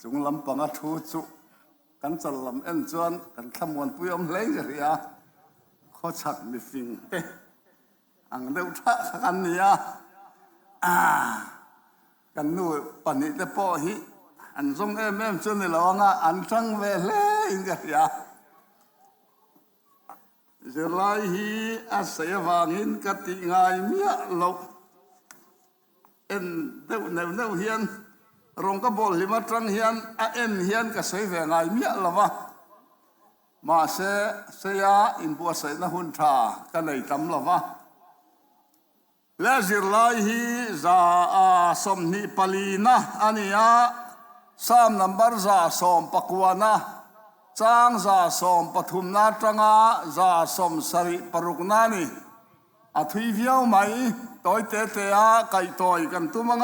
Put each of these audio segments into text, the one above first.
Chung lampanga thu chu kan chal lam en chuan kan thlamuanpui awm hle in ka hria. Khawchhak mifing te ang deuh thah kha kan ni a. Kan nu pahnih te pawh hi an zawng em em chu ni lo anga an tang ve hle in ka hria. Zirlai hi a sawi avangin ka tih ngai miah loh. En deuh neuh neuh hian rawng ka bawl hlim atang hian a en hian ka sawi ve ngai miah lo va, mahse seia inbuatsaihna hun tha ka nei tam lo va. Le zirlai hi 124na a ni a, Psalm number 119na, chang 113na atanga 76na a ni. A thui viau mai, tawi te te a kaihtawi kan tum ang a,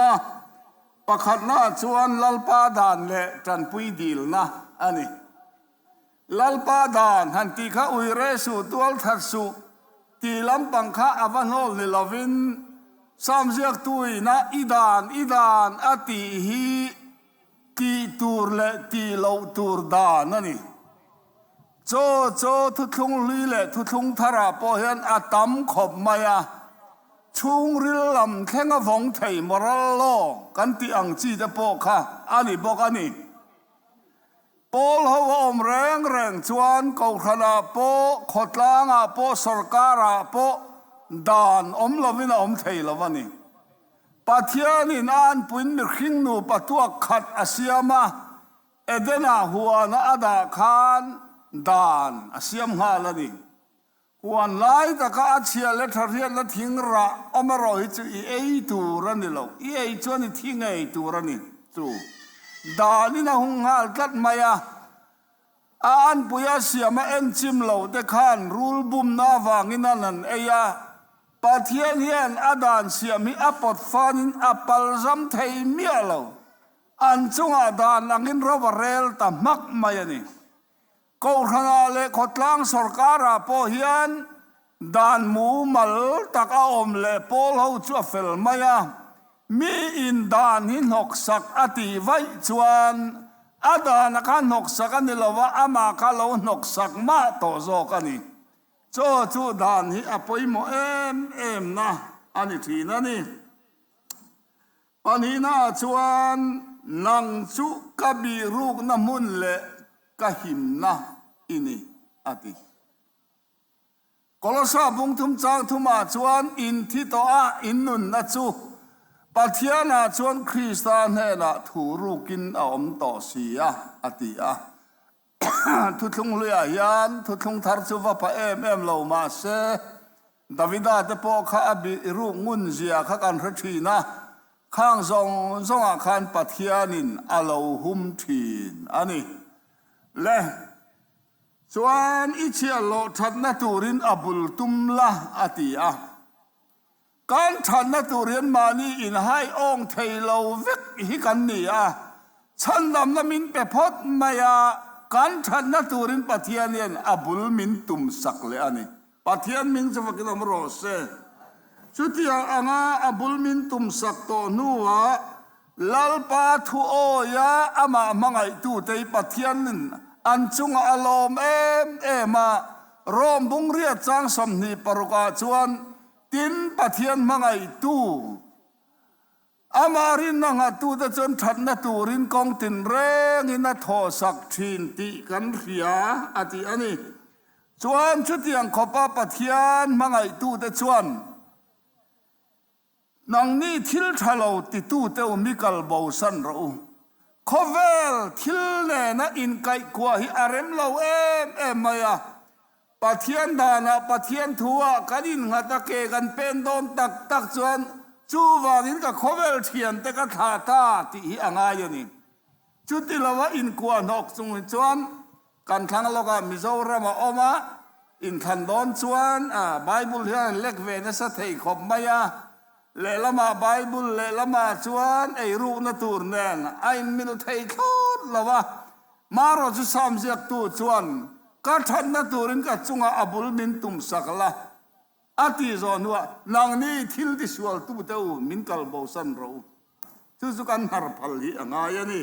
pakhatna chuan Lalpa dan leh tanpui dilna a ni. Lalpa dan han tih kha ui reh suh, tual that suh tih lampang kha a va hnawl ni lovin Sam ziaktuina i dan, i dan a tih hi tih tur leh tih loh tur dan a ni. Chaw chaw thuthlung hlui leh thuthlung tharah pawh hian a tam khawp mai a, chhungril lam thlenga vawng thei moral law kan tih ang chi te pawh kha a ni bawk a ni. Pawl ho a awm reng reng chuan Kohhranah pawh, khawtlangah pawh, sawrkarah pawh dan awm lovin a awm thei lo a ni. Pathianin a anpuiin mihring nupa tuak khat a siam a, Edena huana a dah khan dan a siam nghal a ni. Huan lai taka a chhia leh tha hriatna thing rah awm erawh hi chu i ei tur a ni lo, i ei chuan i thi ngei tur a ni. Chu danin a hung nghal tlat mai a, a anpui a siam a enchim lo te khan rul bumna avangin an han ei a, Pathian hian a dan siam hi a pawt fanin a palzam thei miah lo. An chungah dan angin ro a rel ta hmak mai a ni. Kohhranah leh khawtlang sawrkarah pawh hian dan mumal tak a awm leh pawl ho chu a fel mai a, mi in dan hi hnawksak a tih vaih chuan a dana kha hnawksak a ni lo va, amah kha lo hnawksak mah tawh zawk a ni. Chaw chu dan hi a pawimawh em em na a ni thin a ni. Pahnihnaah chuan nang chu ka bihrukna hmun leh ka himna i ni, a ti. Kolosa bungthum chang thumah chuan in thi tawh a, in nunna chu Pathianah chuan Krista hnenah thu rukin a awm tawh si a, a ti a. Thuthlung hluiah hian thuthlung thar chu va pha em em lo mah se, Davida te pawh kha a bih ruk ngun zia kha kan hre thin a, khang zawng zawngah khan Pathianin a lo hum thin a ni. Le, chuan i chhiahhlawh thatna turin a bul tum la, a ti a. Kan thatna tur hian mahni inhai awng thei lo vek hi kan ni a, chhandamna min pe phawt mai a, kan thatna turin Pathian hian a bul min tum sak leh a ni. Pathian hming chu fakin awm rawh se. Chutiang anga a bul min tum sak tawh hnuah Lalpa thu awia amah hmangaihtute hi Pathianin an chungah a lawm em em a, Rom bungriat chang 26 ah chuan Tin, Pathian hmangaihtu, amah rinna nghattute chuan thatna turin kawng tinrengin a thawhsak thin tih kan hria, a ti a ni. Chuan chutiang khawpa Pathian hmangaihtute chuan nangni thil tha lo titute u mi kal bosan rawh u. Khawvel thil nena inkaihkuah hi a rem lo em em mai a. Pathian danah Pathian thu-ah kan innghat a ke kan pen dawn tak tak chuan chuvangin ka khawvel thiante ka thlah ta tih hi a ngai a ni. Chuti lova inkuah hnawk chung hi chuan kan thlang lawkah Mizoram a awm a, inthlan dawn chuan Bible hian an lek ve nasa thei khawp mai a, lehlamah Bible lehlamah chuan eirukna tur nen a inmil thei thlawt lo a, Maro chu Sam ziaktu chuan, Ka thatna turin ka chungah a bul min tumsak la, a tih zawh hnuah, Nangni thil tisualtute u, min kal bosan rawh u. Chu chu kan hnar phal hi a ngai a ni.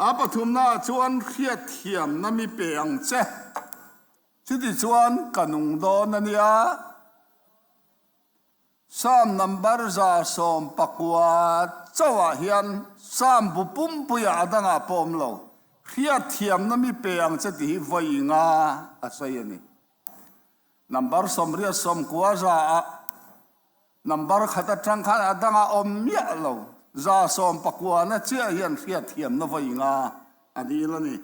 A pathumnaah chuan hriatthiamna mi pe ang che. Chutichuan ka nung dawn a nia. Psalm number 119 chauhah hian Psalm bu pumpuiah a dangah pawh awm lo, hriatthiamna mi pe ang che tih hi vawi nga a sawi a ni. Number 80 90 zaah number khat atang khan a dangah awm miah lo, 119 na chiah hian hriatthiamna vawi nga a dil a ni.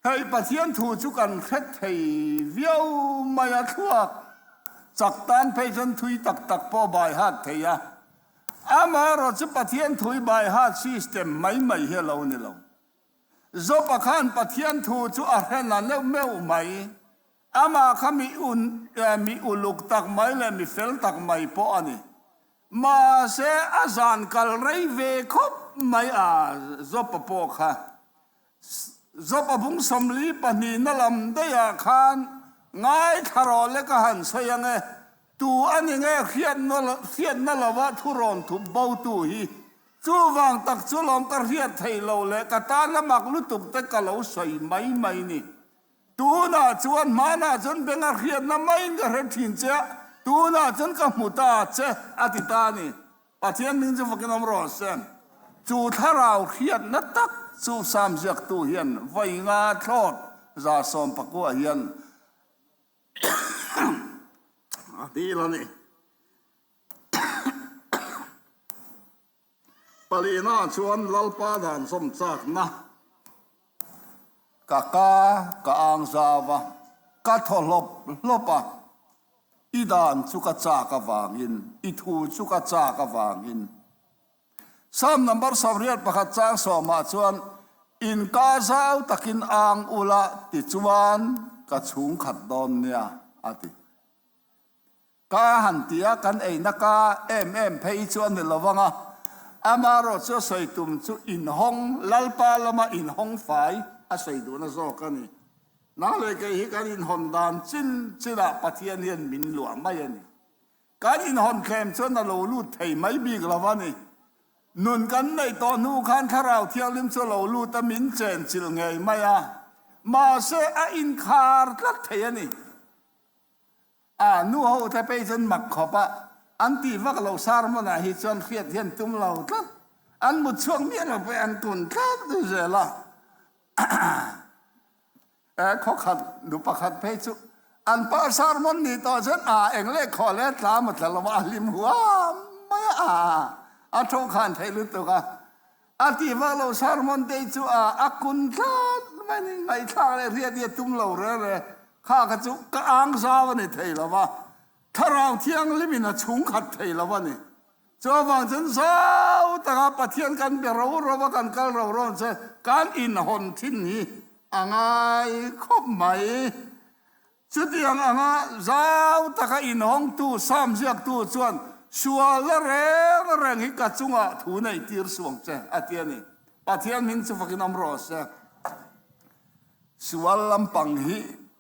Hei Pathian thu chu kan hre thei viau mai a, thluak chak tan phei chuan thui tak tak pawh bai hat thei a, amaherawh chu Pathian thu hi bai hat system mai mai hi a lo ni lo. Job-a khan Pathian thu chu a hre la neuh meuh mai, amah kha mi mi uluk tak mai leh mi fel tak mai pawh a ni. Mahse a zan kal rei ve khawp mai a Job-a pawh kha. Job-a bung 42na lam daihah khan ngaithla rawh le ka han sawi ang e, tu a ni nge hriatna lova thu rawn thup botu hi? Chuvang tak chu lawm ka hriat theih loh leh ka tan a mak lutuk te ka lo sawi mai mai ni. Tunah chuan hmanah chuan benga hriatna maiin ka hre thin che a, tunah chuan ka hmu ta che a ti ta a ni. Pathian hming chu fakin awm rawh se. Chu thlarau hriatna tak chu Psalm ziaktu hian vawi nga thlawt 119 hian a dil a ni. Palina chuan Lalpa dan zawm chakna ka ka ka ang zau a, ka thaw hlawp hlawp a, i dan chu ka chak avangin, i thu chu ka chak avangin. Psalm number 81 chang sawmah chuan, In ka zau takin ang ula tichuan ka chhungkhat dawn nia, a ti. Ka han ti a, kan eina ka em em phei chu a ni lo vang a, amaherawh chu a sawi tum chu inhawng, Lalpa lama inhawng fai a sawi duhna zawk a ni. Nang leh kei hi kan inhawn dan chin chinah Pathian hian min luah mai a ni. Kan inhawn thlem chuan a lo lut thei mai bik lo a ni. Nun kan neih tawh hnu khan Thlarau Thianghlim chu a lo lut a, min chenchilh ngei mai a, mahse a inkhar tlat thei a ni. A nu ho te pei chuan mak khawp a, an tih vak lo sermon ah hi chuan hriat hian tum lo tlat, an mut chhuak miah lo pawh an kun tlat zel a. E khawkhat nu pakhat phei chu an pa sermon ni tawh chuan a eng leh khawh leh tla maw tla lo a hlim huam mai a, a tho khan theih lutuk a. A ti vak lo sermon te chu a a kun tlat mai ni ngaihthlak leh hriat hi a tum lo reng reng kha kha chu ka ang zau a ni thei lo va, Thlarau Thianghlim in a chhungkhat thei lo a ni. Chuvang chuan zau taka Pathian kan be ro ro a kan kal ro ro ang che kan inhawn thin hi a ngai khawp mai. Chutiang anga zau taka inhawngtu Psalm ziaktu chuan, Sualna reng reng hi ka chungah thu nei tir suang che, a ti a ni. Pathian hming chu fakin awm rawh se. Sual lampang hi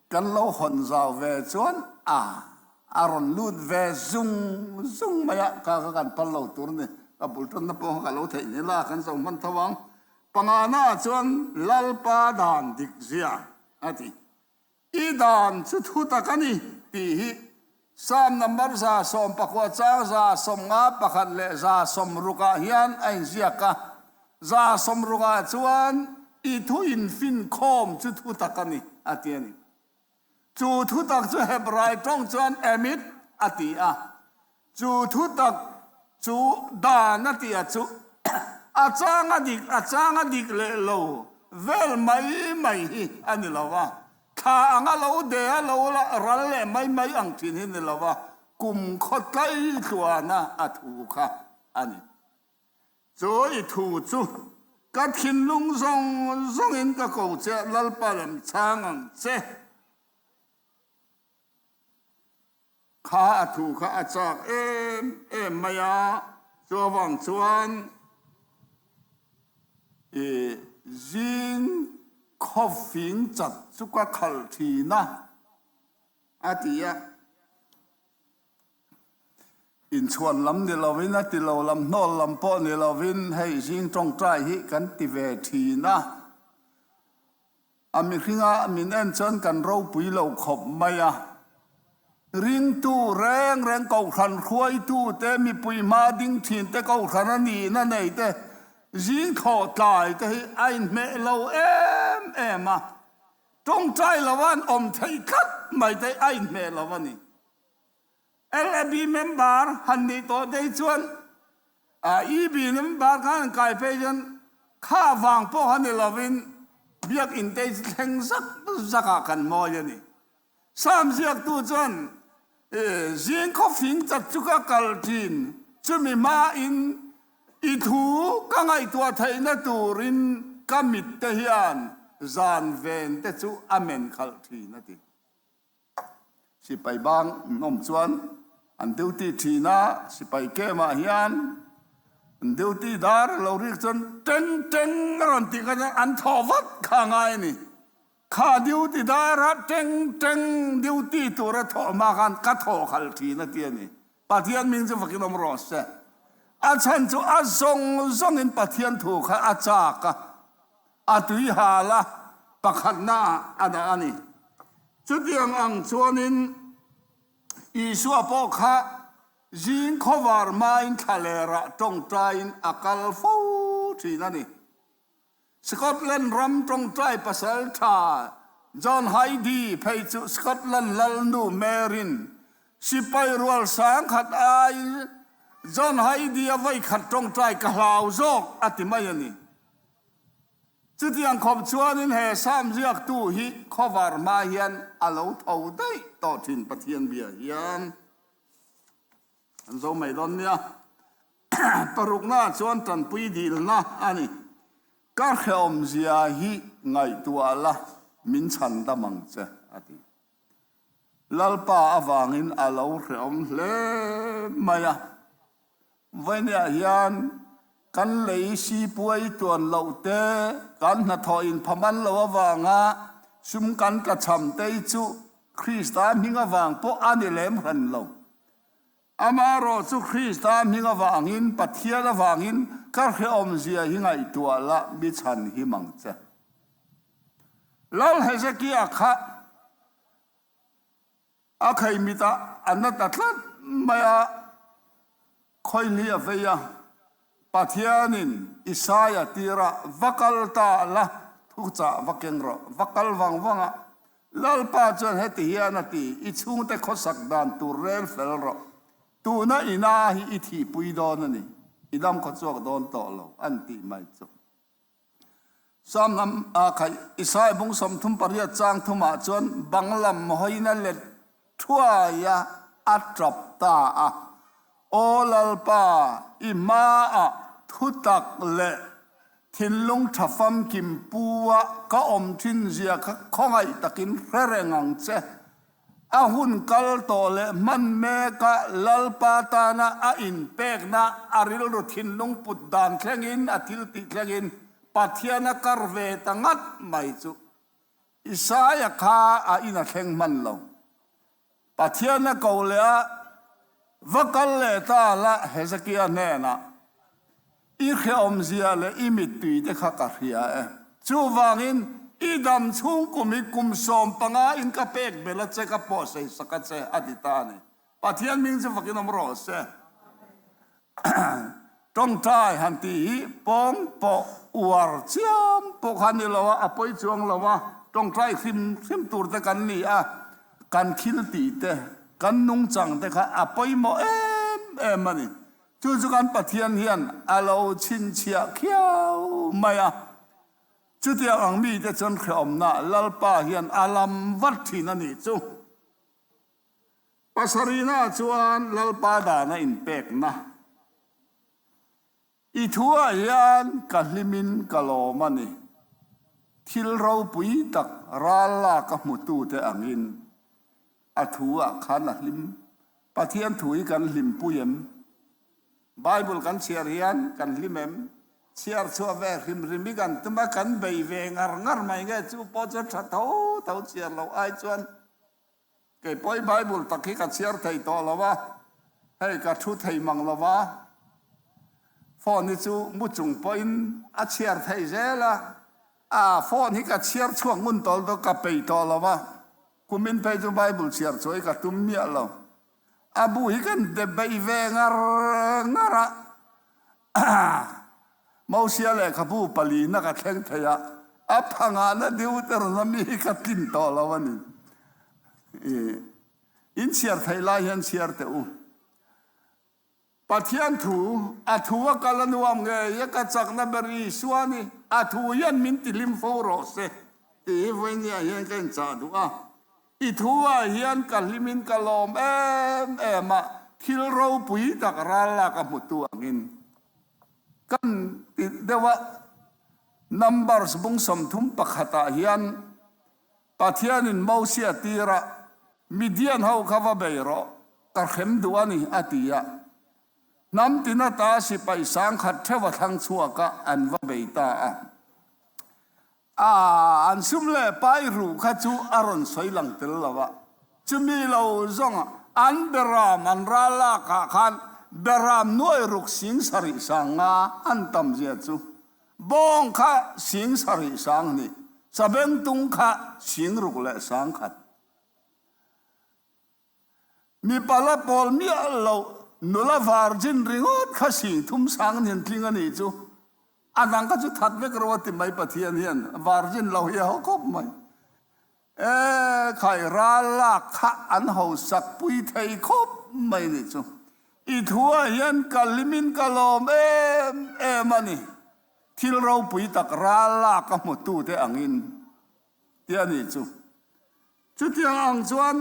kan lo hawn zau ve chuan a a rawn lut ve zung zung mai a, ka kha kan phal lo tur ni, ka bul tanna pawh kha ka lo theih ni la, kan zo hman tho ang. Pangana chuan Lalpa dan dik zia a ti. I dan chu thu tak a ni tih hi Psalm number 119 chang 151 leh 160 ah hian a inziak a. 160 ah chuan i thu infinkhawm chu thu tak a ni a ti a ni. Chu thu tak chu Hebrai tawng chuan emit a ti a. Chu thu tak chu dan a tia chu a chang a dik a chang a dik leh lo vel mai mai hi a ni lo a, thla anga lo de a lo ral leh mai mai ang thin hi ni lo a, kum khaw tlai tluana a thu kha a ni. Chu i thu chu ka thinlung zawng zawngin ka ko che Lalpa lam chhang ang che. Kha a thu kha a chak em em mai a, chu avang chuan i zing khawfing chat chu ka khalh thin a, a ti a. Inchhuan lam ni lovin, a ti lo lam hnawl lam pawh ni lovin hei zing tawngtai hi kan ti ve thin a. A mihringa min en chuan kan ropui lo khawp mai a. Ringtu reng reng kohhran hruaitu te, mipui hma ding thin te, kohhran a nihna nei te, zing thawh tlai te hi a inhmeh lo em em a. Tawngtai lova an awm theih tlat mai te a inhmeh lo a ni. LAB member han nih tawh te hi chuan EB member khan an kai phei chuan kha vang pawh kha ni lovin biakinn te hi thleng zak zakah kan mawi a ni. Sam ziaktu chuan zing khawfing chat chu ka kal thin, chumi hmain i thu ka ngaihtuah theihna turin ka mit te hian zan ven te chu a men khalh thin a ti. Sipai bang an awm chuan an duty thin a, sipai camp ah hian an duty dar a lo rik chuan teng teng a rawn tih kha chuan an thaw vat kha a ngai a ni. Kha duty dara teng teng duty tura thawh hma khan ka thaw khalh thin a ti a ni. Pathian hming chu fakin awm rawh se. A chhan chu a zawng zawngin Pathian thu kha a chak a, a tui hal a, pakhatna ah a dah a ni. Chutiang ang chuanin Isua pawh kha zing khawvar hmain thlalerah tawngtaiin a kal fo thin a ni. Scotland ram tawngtai pasal tha John Heidi phei chu Scotland lalnu Mary'n sipai rual sangkhat aiin John Heidi a vawikhat tawngtai ka hlau zawk a ti mai a ni. Chutiang khawp chuanin he Psalm ziaktu hi khawvar hma hian a lo tho daih tawh thin Pathian bia hian an zo mai dawn nia. Parukna chuan tanpui dilna a ni. Ka hrehawmzia hi ngaihtuah la, min chhan dam ang che, a ti. Lalpa avangin a lo hrehawm hle mai a. Vawinia hian kan lei sipuai tuan loh te, kan hnathawh inphaman loh avanga sum kan tlachham te hi chu Krista hming avang pawh a ni lem hran lo. Amaherawh chu Krista hming avangin, Pathian avangin ka hrehawmzia hi ngaihtuah la, mi chhan him ang che. Lal Hezekia kha a kheimitah a na ta tlat mai a, khawihli a vei a, Pathianin Isaia tirah va kal ta la, thuchah va keng rawh, va kal vang vang a. Lalpa chuan heti hian a ti, I chhungte khawsak dan tur rel fel rawh, tuna i na hi i thihpui dawn a ni, i dam khawchhuak dawn tawh lo, an tih mai chu. Psalm lam ah khaih Isaiah bung 38 chang thumah chuan bang lam hawina let thuai a, a tap ta a. Aw Lalpa, i hmaah thutak leh thinlung tha famkim pu a ka awm thin zia kha khawngaih takin hre reng ang che. A hun kal tawh leh hman meka Lalpa tana a inpekna a rilru thinlung put dan thlengin a thiltih thlengin Pathian a kar ve ta ngat mai chu. Isaia kha a in a thleng hman lo. Pathian a ko leh a, Va kal leh ta la Hezekia hnenah, I hrehawmzia leh i mittui te kha ka hria e. Chuvangin i dam chhung kum hi kum 15 in ka pek bel a che, ka pawhsei sak a che, a ti ta a ni. Pathian hming chu fakin awm rawh se. Tawngtai han tih hi pawng pawh uar chiam pawh kha ni lo a, a pawi chuang lo a, tawngtai hrim hrim tur te kan ni a, kan thil tih te, kan nungchang te kha a pawimawh em em a ni. Chu chu kan Pathian hian a lo chhinchhiah khiau mai a. Chutiang ang mite chuan hrehawmna Lalpa hian a lam vat thin a nih chu. Pasarihna chuan Lalpa dana inpekna i thuah hian ka hlimin ka lawm a ni. Thil ropui tak ral lak a hmutute angin a thuah khan a hlim. Pathian thu hi kan hlimpui em? Bible kan chhiar hian kan hlim em? Chhiar chhuah ve hrim hrim hi kan tum a, kan bei ve ngar ngar mai nge chu pawh chu tha tho tho chhiar loh ai chuan Kei pawh i Bible tak hi ka chhiar thei tawh lo a. Hei ka thu thei mang lo va, phone hi chu mu chung pawhin a chhiar thei zel a, a phone hi ka chhiar chhuak ngun tawl dawn ka peih tawh lo va, kumin phei chu Bible chhiar chuai ka tum miah lo. A bu hi kan debate ve ngar ngar a, Mosia lehkhabu palina ka thleng thei a, a phangahna Deuteronomy hi ka tlin tawh lo a ni. In chhiar theih lai hian chhiar teh u. Pathian thu, a thu a kal a nuam ngei a, ka chakna ber Isua a ni, a thu hian min tihlim fo rawh se tih hi vawinia hian ka inchah duh a. I thu ah hian ka hlimin ka lawm em em a, thil ropui tak ral lak a hmutu angin kan ti deuh a. Numbers bung 31 ah hian Pathianin Mosia tirah, Midian ho kha va bei rawh, ka hrem duh a ni, a ti a. Hnam tin ata sipai sangkhat theuh a thlang chhuak a, an va bei ta a. A, an sum leh pai ruh kha chu a rawn sawi lang tel lo a. Chumi lo zawng an beram an ral lakah khan beram nuai ruk sing sarih sang nga an tam zia chu Bawng kha sing sarih sang hnih, sabengtung kha sing ruk leh sang khat. Mipa la pawl miah lo nula virgin ringawt kha sing thum sang hnin tling a nih chu. A dang kha chu that vek ro a ti mai Pathian hian virgin lo hi a haw khawp mai. E khai ral lak kha an hausak pui thei khawp mai nih chu. I thuah hian ka hlimin ka lawm em em a ni. Thil ropui tak ral lak a hmutute angin ti a nih chu. Chutiang ang chuan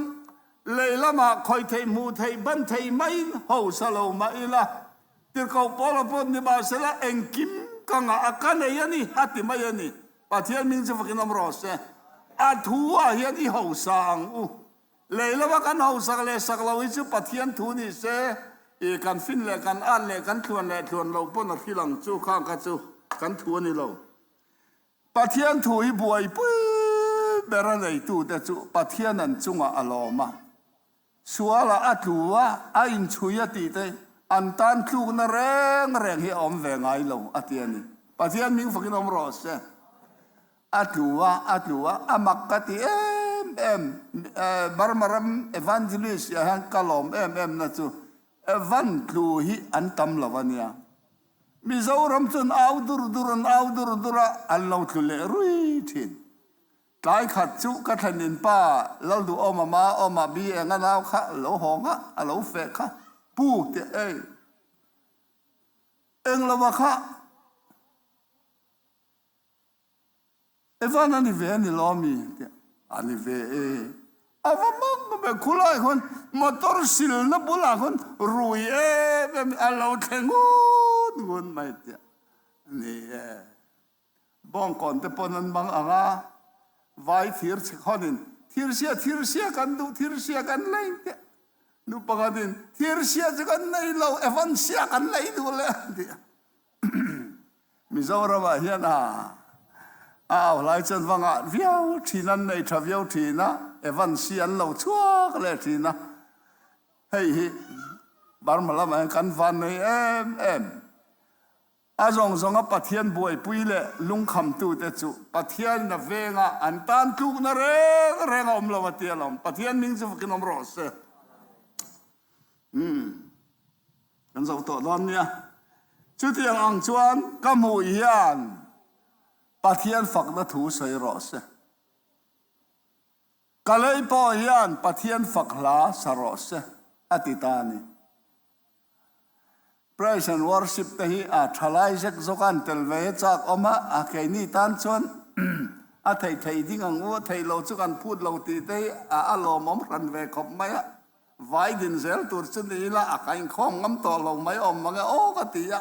lei lamah khawih theih hmuh theih ban theih maiin hausa lo mah ila, tirhkoh Paula pawh nimahsela engkim ka ngah a ka nei a ni a ti mai a ni. Pathian hming chu fakin awm rawh se. A thu ah hian i hausa ang u. Lei lova kan hausak leh sak lo hi chu Pathian thu ni se, i kan fin leh kan at leh kan thluan leh thluan lo pawn a thil ang chu khang kha chu kan thu a ni lo. Pathian thu hi buaipui ber a neitute chu Pathian an chungah a lawm a. Sualah a tlu a, a inchhui a tih te an tan tlukna reng reng hi a awm ve ngai lo a ti a ni. Pathian hming fakin awm rawh se. A tlu a, a tlu a, a mak ka ti em em. Burma ram evangelist ah hian ka lawm em em na chu Evan tlu hi an tam lo a nia. Mizoram chuan au dur dur an au dur dur a, an lo tlu leh rui thin. Tlai khat chu ka thlenin pa Lalduhawma ma awma bi eng a nau kha lo haw ngah a lo feh kha pu teh ei eng lova kha Evan a ni ve a ni lo ami teh a ni ve e a va mak ber khulai khawn motor silna bulah khawn rui em em a lo thleng ngut ngut mai teh a ni e. Bawngkawn te pawn an mang ang a, vai thir chhe khawnin thirsia thirsia kan duh thirsia kan lei teh nu pakhatin thirsia chu kan nei lo Evansia kan lei duh le an ti a. Mizoramah hian a a au hlai chuan va ngah viau thin an nei tha viau thin a, Evansi an lo chhuak leh thin a, hei hi Burma lamah hian kan van nei em em. A zawng zawnga Pathian buaipui leh lungkhamtute chu Pathianin a venga an tan tlukna reng reng a awm lo a ti alawm. Pathian hming chu fakin awm rawh se. Umm. Kan zo tawh dawn nia. Chutiang ang chuan ka hmuh hian Pathian fakna thu sawi rawh se. Ka lei pawh hian Pathian fak hla sa rawh se a ti ta a ni. Praise and worship te hi a thalai zek zawk a an tel ve hi chak awm a, a keini tan chuan a theih theih ding ang u, a theih lo chu kan phut lo tih te hi a a lawmawm hran ve khawp mai a, vai din zel tur chu ni ila a ka inkhawm ngam tawh lo mai awm mang e aw ka ti a,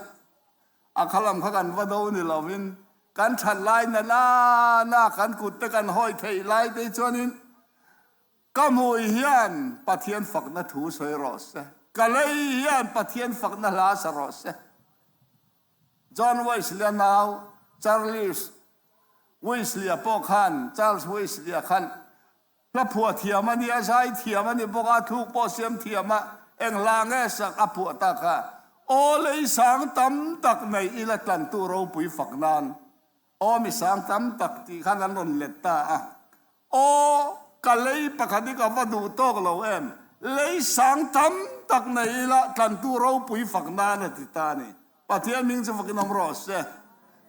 a khalam kha kan va do ni lovin kan that lai na na na kan kut te kan hawi theih lai te chuanin Ka hmui hian Pathian fakna thu sawi rawh se, ka lei hian Pathian fakna hla sa rawh se. John Wesley-a nau Charles Wesley-a pawh khan, Charles Wesley-a khan hla phuah thiam a ni a, zai thiam a ni bawk a, thluk pawh siam thiam a. Eng hla nge sak a phuah tak a? Aw lei sang tam tak nei ila tlantu ropui fak nan. Aw mi sang tam tak tih khan an rawn let ta a. Aw ka lei pakhat hi ka va duh tawk lo em? Lei sang tam tak nei ila tlantu ropui fak nan a ti ta a ni. Pathian hming chu fakin awm rawh se.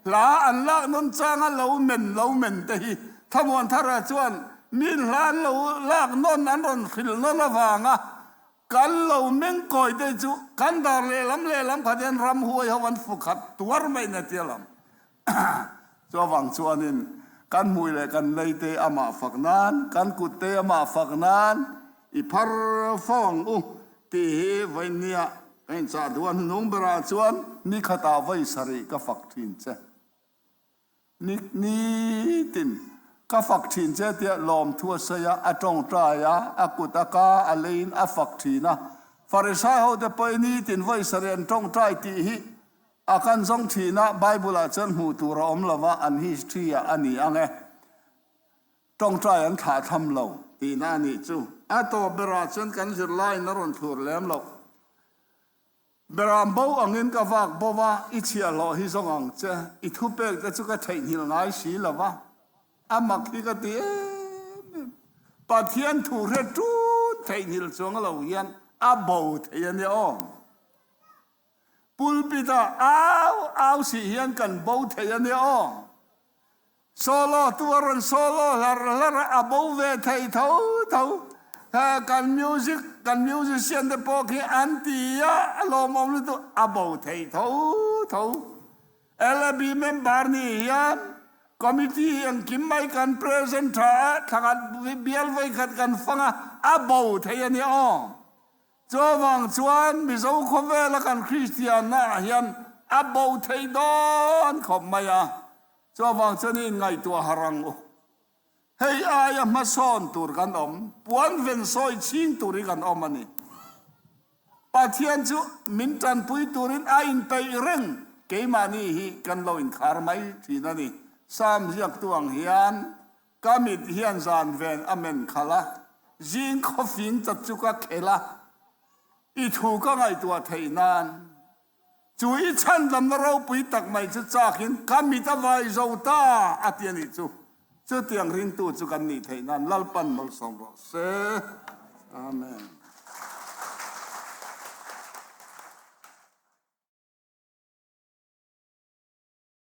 Hla an lak nawn changa lo men lo men te hi Thlamuan Thara chuan min hla an lo lak nawn an rawn hrilh nawn avanga kan lo meng kawi te chu kan dar lehlam lehlam khat hian ramhuai ho an fu khat tuar mai na tia lam. Chuvang chuanin kan hmui leh kan lei te amah fak nan, kan kut te amah fak nan i phar fo ang u tih hi vawinia ka inchah duh a. Hnung berah chuan ni khatah vawi sarih ka fak thin che. Ni nitin ka fak thin che tia lawmthu a sawi a, a tawngtai a, a kut a ka a leiin a fak thin a. Farisai hote pawhin nitin vawi sarih an tawngtai tih hi A kan zawng thin a, Bible-ah chuan hmuh tur a awm lo va, an history-ah a ni ang e. Tawngtai an thlah tham lo tihna a nih chu. A tawp berah chuan kan zirlaiin a rawn thlur lem loh. Beram bo angin ka vak bo va, i chhiahhlawh hi zawng ang che, i thupek te chu ka theihnghilh ngai si lo va. A mak hi ka ti em em. Pathian thu hre tut theihnghilh chuang lo hian a bo thei a nia aw. Pulpit-ah au au sih hian kan bo thei a nia aw. Solo tu a rawn solo hlar hlar a, a bo ve thei tho tho. Kan music, kan musician te pawh khi an ti a, a lawmawm lutuk, a bo thei tho tho. LAB member nih hian committee engkim mai kan present tha a, thlakhat bial vawikhat kan fang a, a bo thei a nia aw. Chuvang chuan Mizo khawvela kan Kristianna ah hian a bo thei dawn khawp mai a, chuvang chuan i inngaihtuah harh ang u. Hei aia hmasawn tur kan awm, puan ven sawi chhing tur hi kan awm a ni. Pathian chu min tanpui turin a inpeih reng, keimahni hi kan lo inkhar mai thin a ni. Psalm ziaktu ang hian Ka mit hian zan ven a men khalh a, zing khawfing chat chu ka khel a, i thu ka ngaihtuah theih nan chu i chhandamna ropui tak mai chu chakin ka mit a vai zo ta a ti a nih chu. Chutiang ringtu chu kan nih theih nan Lalpan malsawm rawh se. Amen.